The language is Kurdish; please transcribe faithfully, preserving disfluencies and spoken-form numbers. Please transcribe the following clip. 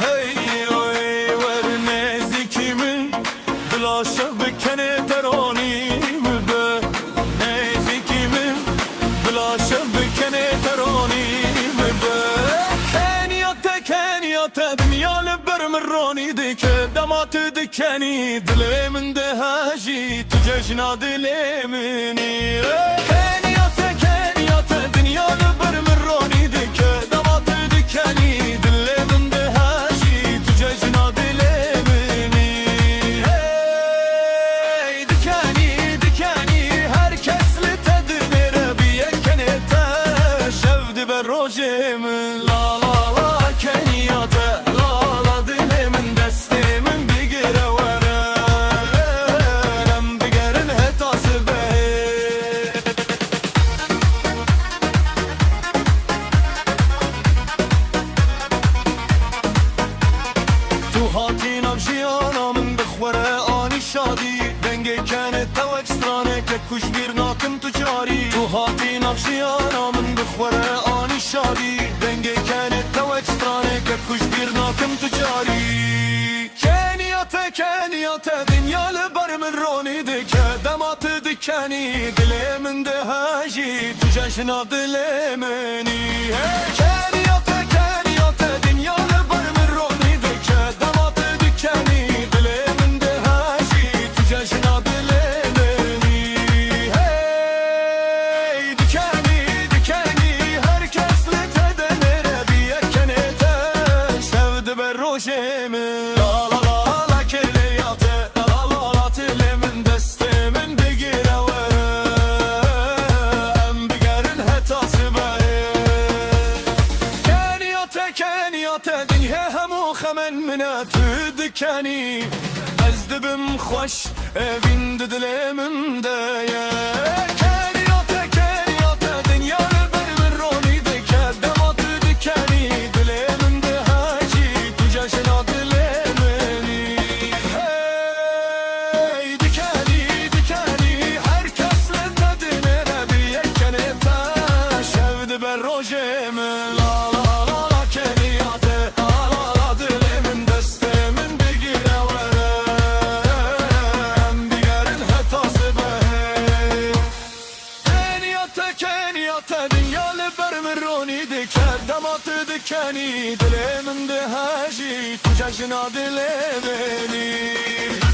Hey, oy, wer nêzîkî min, bila şev bi kenê teronî min be. Nêzîkî min, bila şev bi kenê teronî min be. Kenya te, Kenya te, dinya li ber min ronî dike. Dema tu dikenî, dilê min dihejî, tu cejna dilê min î. Kenya te, Kenya te, dinya li ber min ronî dike. Dema tu dikenî, dilê min dihejî, tu cejna dilê min î. Hey, dikenî, dikenî, her kes li te dinêre, bi yek kenê te şev dibe rojê min. La, la, la, Kenya te, la, la, dilê min, destê min bigire were, em digerin heta sibehê. Tu hatî nav jiyana min, bi xwe re anî şadî. Dengê kenê te wek straneke ku ji bîr nakim tu carî. Tu hatî nav jiyana min, bi xwe re anî şadî. Dengê kenê te wek straneke ku ji bîr nakim tu carî. Kenya te, Kenya te, dinya li ber min ronî dike. Dema tu dikenî, dilê min dihejî, tu cejna dilê min î. Hey, Kenya te, Kenya te, dinya li ber min ronî dike. Dema tu dikenî, dilê min dihejî, tu cejna dilê min î. Hey, dikenî, dikenî, her kes li te dinêre, bi yek kenê te şev dibe rojê min. La, la, la, la, keleya te, la, la, la, la, dilê min, destê min bigire were, em bigerin heta sibehê. Kenya te, Kenya te, dinyê hemû xemen min e, tu dikenî. Ez dibim xweş, evîn di dilê min de ye. Kenya te, Kenya te, dinya li ber min ronî dike. Dema tu dikenî, dilê min dihejî, tu cejna dilê min î. Hey, dikenî, dikenî, her kes li te dinêre, bi yek kenê te şev dibe rojê min. La, la, la, la, Kenya te, la, la, la, dilê min, destê min bigire were, em digerin heta sibehê. Kenya te, Kenya te, dinya li ber min ronî dike. Dema tu dikenî, dilê min dihejî, tu cejna dilê min î.